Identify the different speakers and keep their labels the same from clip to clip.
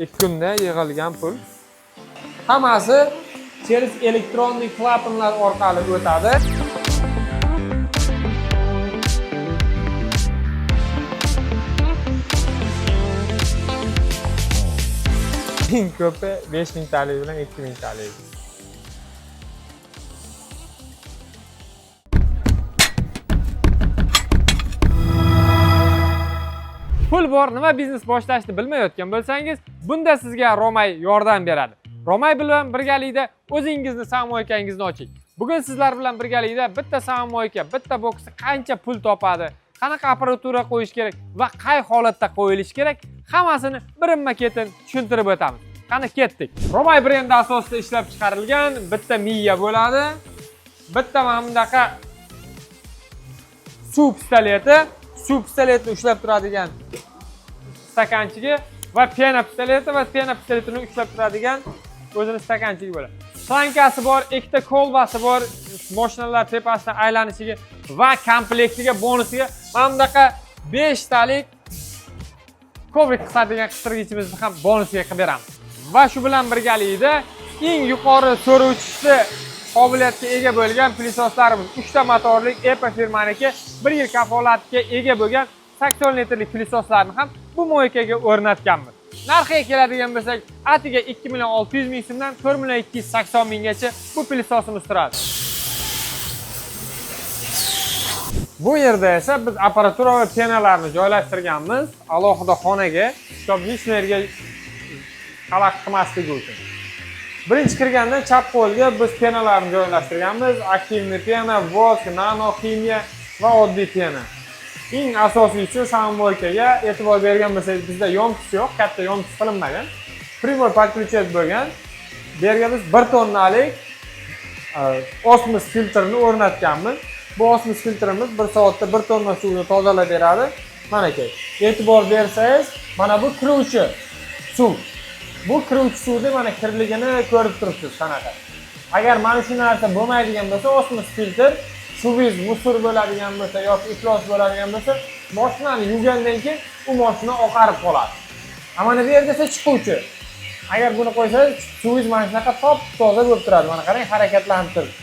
Speaker 1: 2 kunda yig'ilgan pul. Hammasi через электронный klapanlar orqali o'tadi. Eng ko'pi 5000 talik bilan 2000 talik. Pul bor, nima biznes boshlashni bilmayotgan bo'lsangiz, bunda sizga Romay yordam beradi. Romay bilan birgalikda o'zingizni самомойка ngizni oching. Bugun sizlar bilan birgalikda bitta самомойка, bitta boksi qancha pul topadi, qanaqa apparatura qo'yish kerak va qay holatda qo'yilishi kerak, hammasini birinma-ketin tushuntirib o'tamiz. Qani, ketdik. Romay brendi asosida ishlab chiqarilgan bitta miya bo'ladi. Bitta mana bunaqa suv pistoleti, suv pistoletini ushlab turadigan stakanchigi va пена pistoleti va пена pistoletini ushlab turadigan o'zini stakanchigi bo'ladi. Shlankasi bor, ikkita kolbasi bor, mashinalar tepasidan aylanishiga va komplektiga, bonusiga mana bunaqa 5 talik коврик qisadigan qistirgichimizni ham bonusiga qilib beramiz. Va shu bilan birgalikda eng yuqori so'ruvchisi qobiliyatga ega bo'lgan пылесос larimiz, 3 ta motorlik EPA firmaniki, 1 yil kafolatga ega bo'lgan 80 litrlik пылесос larni ham bu мойка ga o'rnatganmiz. Narxiga keladigan bo'lsak, atiga 2 million 600 ming so'mdan 4 million 280 minggacha bu пылесос imiz turadi. Bu yerda esa biz apparatura va пена larni joylashtirganmiz alohida xonaga, чтобы hech yerga xalaqit qilmasligi uchun. Birinchi kirganda chap qo'lga biz пена larni joylashtirganmiz. Активный пена, воск, nano ximiya va oddiy пена. Eng asosiysi, самомойка ga e'tibor bergan bo'lsangiz, bizda ёмкость yo'q, katta ёмкость qilinmagan. Прямой подключать bo'lgan. Bu yerga biz 1 tonnalik osmos filtrini o'rnatganmiz. Bu osmos filtrimiz 1 soatda 1 tonna suvni tozalab beradi. Mana aka, e'tibor bersangiz, mana bu kiruvchi suv. Bu kiruvchi suvni mana kirligini ko'rib turibsiz qanaqa. Agar mana shu narsa bo'lmaydigan bo'lsa, osmos filtr, suvingiz мусор bo'ladigan bo'lsa yoki iflos bo'ladigan bo'lsa, mashinani yuvgandan keyin u mashina oqarib qoladi. A mana bu yerda esa chiquvchi. Agar buni qo'ysangiz, suvingiz mana shunaqa top toza bo'lib turadi. Mana qarang, harakatlanib turibdi.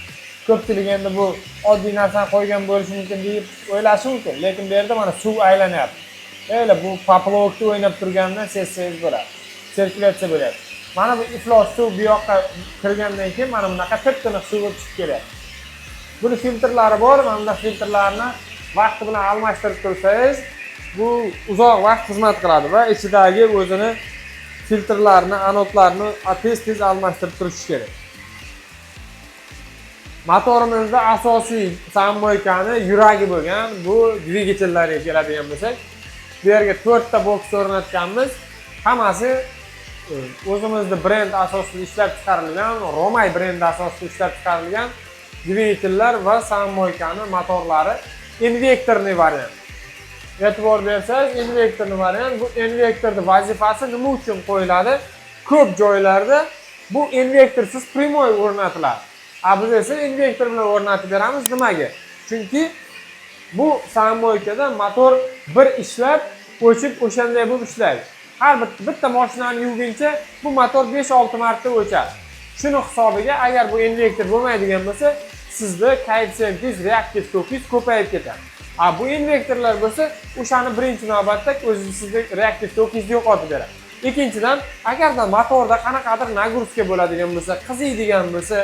Speaker 1: Ko'pchilik endi bu oddiy narsani qo'ygan bo'lishi mumkin deb o'ylashi mumkin, lekin bu yerda mana suv aylanyapti. Mayli, bu поплавок da o'ynab turganidan sezsangiz bo'ladi. Sirkulyatsiya bo'lyapti. Mana bu iflos suv bu yoqqa kirgandan keyin mana bunaqa tip-tiniq suv bo'lib chiqib kelyapti. Buni filtrlari bor, mana bunday filtrlarni vaqti bilan almashtirib tursangiz, bu uzoq vaqt xizmat qiladi va ichidagi o'zini filtrlarini, anodlarni tez-tez almashtirib turish kerak. Motorimizda asosiy самомойка ni yuragi bo'lgan bu dvigatellarga keladigan bo'lsak, bu yerga 4 ta boks o'rnatganmiz. Hammasi o'zimizni brend asosida ishlab chiqarilgan, Romay brendi asosida ishlab chiqarilgan dvigatellar va самомойка ni motorlari инвекторный variant. E'tibor bersangiz, инвекторный variant. Bu invektorni vazifasi nima uchun qo'yiladi? Ko'p joylarda bu invektorsiz прямой o'rnatiladi. A biz esa invektor bilan o'rnatib beramiz. Nimaga? Chunki bu самомойка da motor bir ishlab, o'chib, o'shanday bo'lib ishlaydi. Har bir bitta mashinani yuvguncha bu motor 5-6 marta o'chadi. Shuni hisobiga agar bu invektor bo'lmaydigan bo'lsa, sizda koeffitsиentingiz, reaktiv tokingiz ko'payib ketadi. A bu invektorlar bo'lsa, o'shani birinchi navbatda o'zi sizda reaktiv tokingizni yo'qotib beradi. Ikkinchidan, agarda motorda qanaqadir нагрузка bo'ladigan bo'lsa, qiziydigan bo'lsa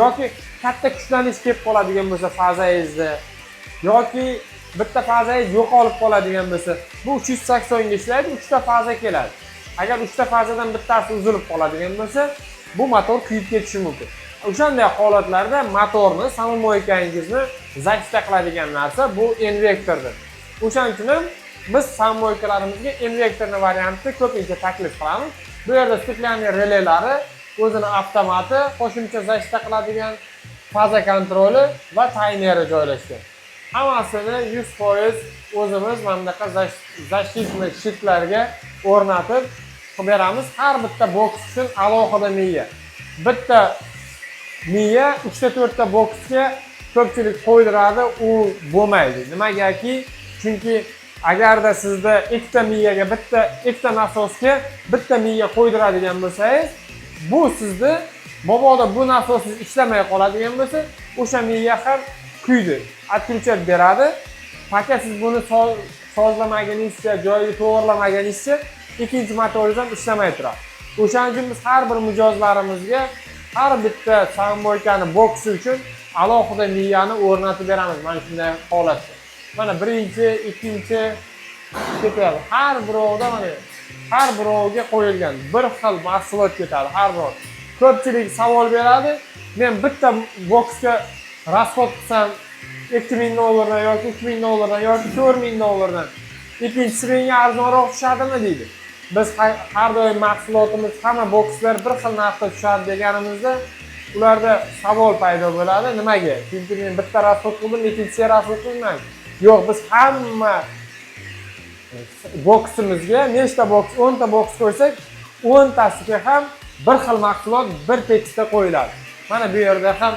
Speaker 1: yoki katta kuchlanish kelib qoladigan bo'lsa fazangizda yoki bitta fazangiz yo'qolib qoladigan bo'lsa, bu 380 ga ishlaydi, 3 ta faza keladi. Agar 3 ta fazadan bittasi uzilib qoladigan bo'lsa, bu motor kuyib ketishi mumkin. O'shanday holatlarda motorni, самомойка ngizni защита qiladigan narsa bu invektordir. O'shaning uchun ham biz самомойка larimizga инвекторный variantni ko'pincha taklif qilamiz. Bu yerda стеклянный relelari, o'zini avtomati, qo'shimcha защита qiladigan faza kontroli va taymeri joylashgan. Hammasini 100% o'zimiz mana bunaqa защитный щит larga o'rnatib qilib beramiz. Har bitta boks uchun alohida miya. Bitta miya uchta, to'rtta boksga ko'pchilik qo'ydiradi, u bo'lmaydi. Nimagaki? Chunki Agarda sizda ikkita miyaga bitta, ikkita nasosga bitta miya qo'ydiradigan bo'lsangiz, bu sizni mabodo bu nasosingiz ishlamay qoladigan bo'lsa, o'sha miya ham kuydi, отключать beradi. Пока siz buni sozlamagunizcha, joyiga to'g'irlamagunizcha ikkinchi motoringiz ham ishlamay turadi. O'shaning uchun biz har bir mijozlarimizga har bitta самомойка ni boksi uchun alohida miyani o'rnatib beramiz mana shunday holatda. Mana birinchi, ikkinchi ketadi. Har birovda, mana har birovga qo'yilgan bir xil mahsulot ketadi har birov. Ko'pchilik savol beradi: men bitta boksga расход qilsam 2000 dollardan yoki 3000 dollardan yoki 4000 dollardan, ikkinchisi menga arzonroq tushadimi, deydi. Biz har doim mahsulotimiz, hamma bokslar bir xil narxda tushadi deganimizda, ularda savol paydo bo'ladi: nimaga? Chunki men bitta расход qildim, ikkinchisiga расход qilmayman. Yo'q, biz hamma boksimizga, nechta boks, 10 ta boks qo'ysak, 10 tasiga ham bir xil mahsulot bir tekisda qo'yiladi. Mana bu yerda ham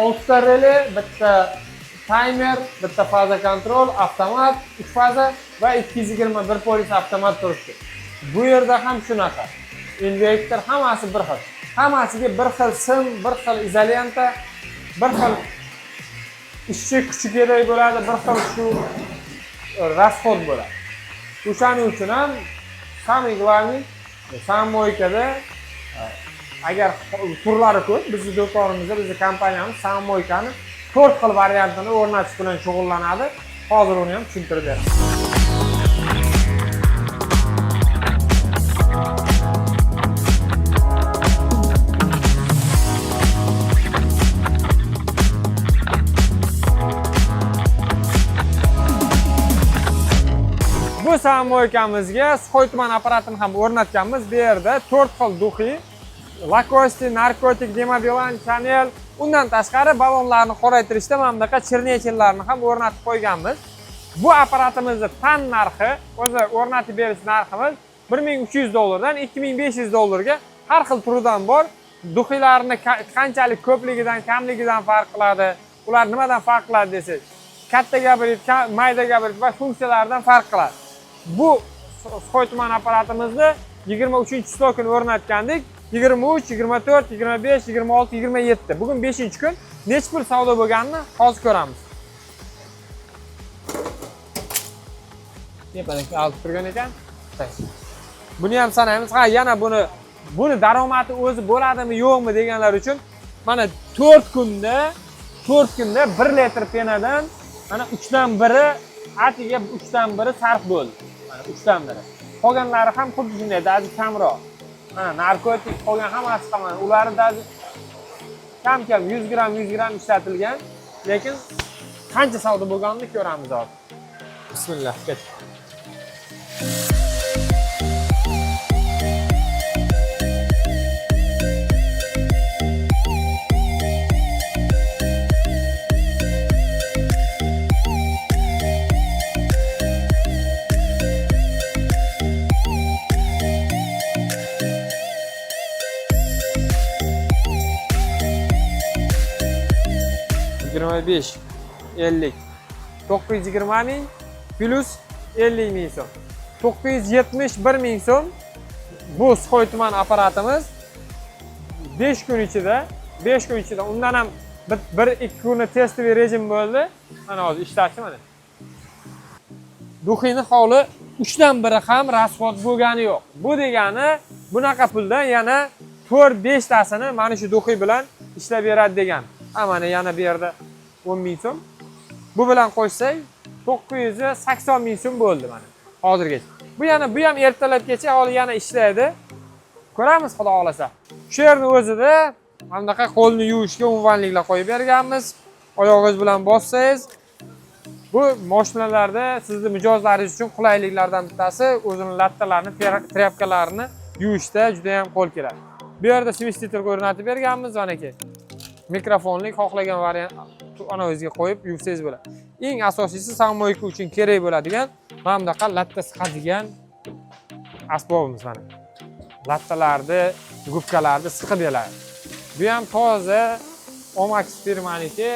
Speaker 1: oltita rele, bitta taymer, bitta faza kontrol, avtomat, uch faza va 221 polis avtomat turibdi. Bu yerda ham shunaqa invertor, hammasi bir xil, hammasiga bir xil sim, bir xil izolenta, bir xil ishchi kuchi kerak bo'ladi, bir xil shu расход bo'ladi. O'shaning uchun ham самый главный самомойка da agar turlari ko'p, bizni do'konimizda, bizni kompaniyamiz самомойка ni to'rt xil variantini o'rnatish bilan shug'ullanadi. Hozir uni ham tushuntirib beraman. Bu самомойка mizga сухой tuman apparatini ham o'rnatganmiz. Bu yerda to'rt xil духи: Lacoste, narkotik, Demobilan, Chanel. Undan tashqari ballonlarni qoraytirishda mana bunaqa чернитель larni ham o'rnatib qo'yganmiz. Bu apparatimizni tan narxi, o'zi o'rnatib berish narximiz 1300 dollardan 2500 dollarga har xil turidan bor. Духи larni qanchalik ko'pligidan, kamligidan farq qiladi. Ular nimadan farq qiladi desak, katta gabarit, mayda gabarit va funksiyalaridan farq qiladi. Bu сухой tuman apparatimizni 23 число kuni o'rnatgandik. 23, 24, 25, 26, 27. Bugun 5 kun. Necha pul savdo bo'lganini hozir ko'ramiz. Tepada olib turgan ekan. Buni ham sanaymiz. Ha, yana buni daromadi o'zi bo'ladimi, yo'qmi deganlar uchun mana 4 kunda, 4 kunda 1 litr пена dan mana 3 dan biri, atiga 3 dan biri sarf bo'ldi. Mana 3 dan biri. Qolganlari ham xuddi shunday, даже kamroq. Mana narkotik, qolgan hammasi ham mana ularni даже kam-kam 100 gramm, 100 gramm ishlatilgan, lekin qancha savdo bo'lganini ko'ramiz hozir. Bismillah, ketdik. 25, 50, 920 ming plyus 50 ming so'm, 971 ming so'm. Bu сухой tuman apparatimiz 5 kun ichida, 5 kun ichida, undan ham bir ikki kuni тестовый rejim bo'ldi. Mana hozir ishlashi, mana духи ni holi uchdan biri ham расход bo'lgani yo'q. Bu degani bunaqa puldan yana to'rt beshtasini mana shu духи bilan ishlab beradi degan. Ha, mana yana bu yerda 10 ming so'm, bu bilan qo'shsak 980 ming so'm bo'ldi mana hozirgacha. Bu yana, bu ham ertalabgacha holi yana ishlaydi, ko'ramiz, xudo xohlasa. Shu yerni o'zida mana bunaqa qo'lni yuvishga умывальник lar qo'yib berganmiz. Oyog'ingiz bilan bossangiz, bu moshinalarda sizni mijozlaringiz uchun qulayliklardan bittasi, o'zini lattalarni, тряпка larini yuvishda juda ham qo'l keladi. Bu yerda смеситель o'rnatib berganmiz, manaki mikrofonlik, xohlagan variant ana o'ziga qo'yib yuvsangiz bo'ladi. Eng asosiysi, самомойка uchun kerak bo'ladigan mana bunaqa latta siqadigan asbobimiz, mana lattalarni, губка larni siqib beradi. Bu ham toza Omax firmaniki.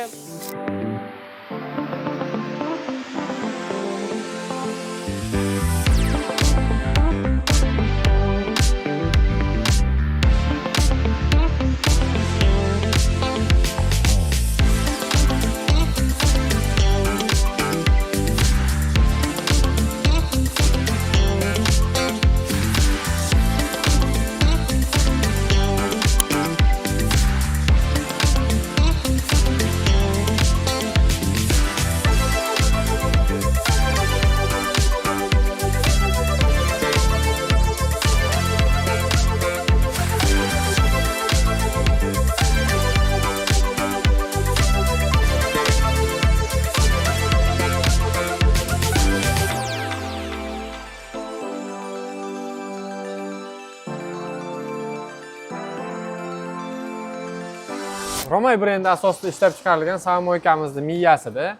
Speaker 1: Romay brendi asosida ishlab chiqarilgan самомойка mizni miyasida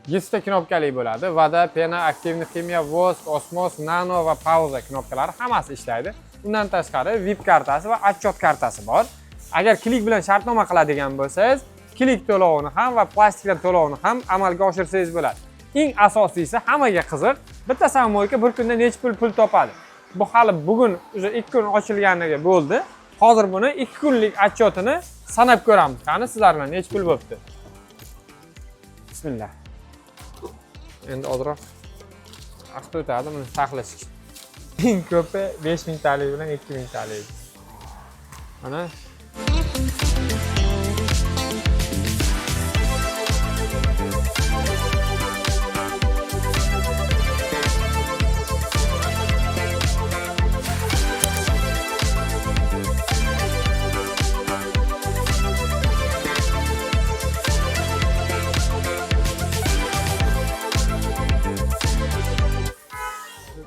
Speaker 1: 7 ta knopkali bo'ladi. Вода, пена, активный химия, воск, osmos, nano va pauza knopkalari hammasi ishlaydi. Undan tashqari VIP kartasi va отчет kartasi bor. Agar Click bilan shartnoma qiladigan bo'lsangiz, Click to'lovini ham va plastiklar to'lovini ham amalga oshirsangiz bo'ladi. Eng asosiysi, hammaga qiziq, bitta самомойка bir kunda necha pul topadi? Bu hali bugun уже 2 kun ochilganiga bo'ldi. Hozir buni 2 kunlik отчет ini sanab ko'ramiz. Qani, sizlar bilan necha pul bo'libdi? Bismillah. Endi ozroq vaqt o'tadi buni saqlash. Eng ko'pi 5000 talik bilan 2000 talik. Mana,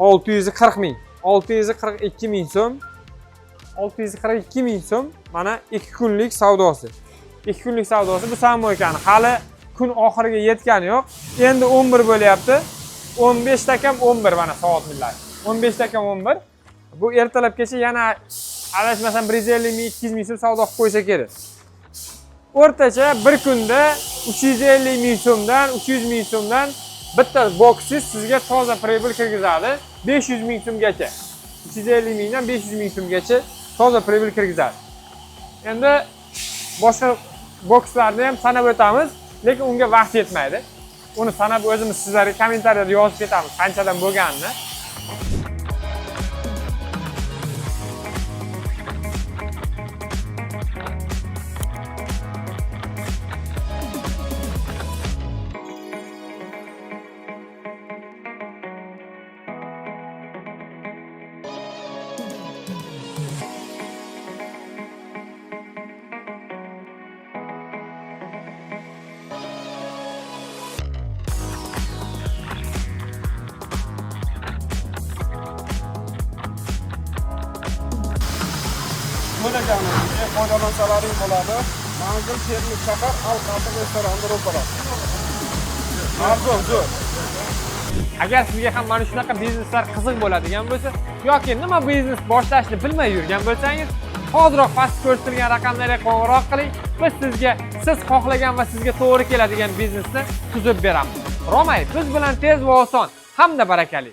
Speaker 1: 640 ming, 642 ming so'm, 642 ming so'm. Mana, 2 kunlik savdosi, 2 kunlik savdosi bu самомойка ni. Hali kun oxiriga yetgani yo'q, endi 11 bo'lyapti, 15 ta kam 11. Mana, soat millar 15 ta kam 11. Bu ertalabgacha yana adashmasam 150 ming, 200 ming so'm savdo qilib qo'ysa kerak. O'rtacha bir kunda 350 ming so'mdan, 300 ming so'mdan bitta boksingiz sizga toza прибыль kirgizadi 500 ming so'mgacha. 350 mingdan 500 ming so'mgacha toza прибыль kirgizadi. Endi boshqa bokslarni ham sanab o'tamiz, lekin unga vaqt yetmaydi. Uni sanab o'zimiz sizlarga kommentariyada yozib ketamiz qanchadan bo'lganini.
Speaker 2: To'laganimizga foydalansalaring bo'ladi. Manzil: Termiz shahar, Al Qasr restorani ro'parasi. Arzon, zo'r.
Speaker 1: Agar sizga ham mana shunaqa bizneslar qiziq bo'ladigan bo'lsa yoki nima biznes boshlashni bilmay yurgan bo'lsangiz, hoziroq pastda ko'rsatilgan raqamlarga qo'ng'iroq qiling. Biz sizga siz xohlagan va sizga to'g'ri keladigan biznesni tuzib beramiz. Romay, biz bilan tez va oson hamda barakali.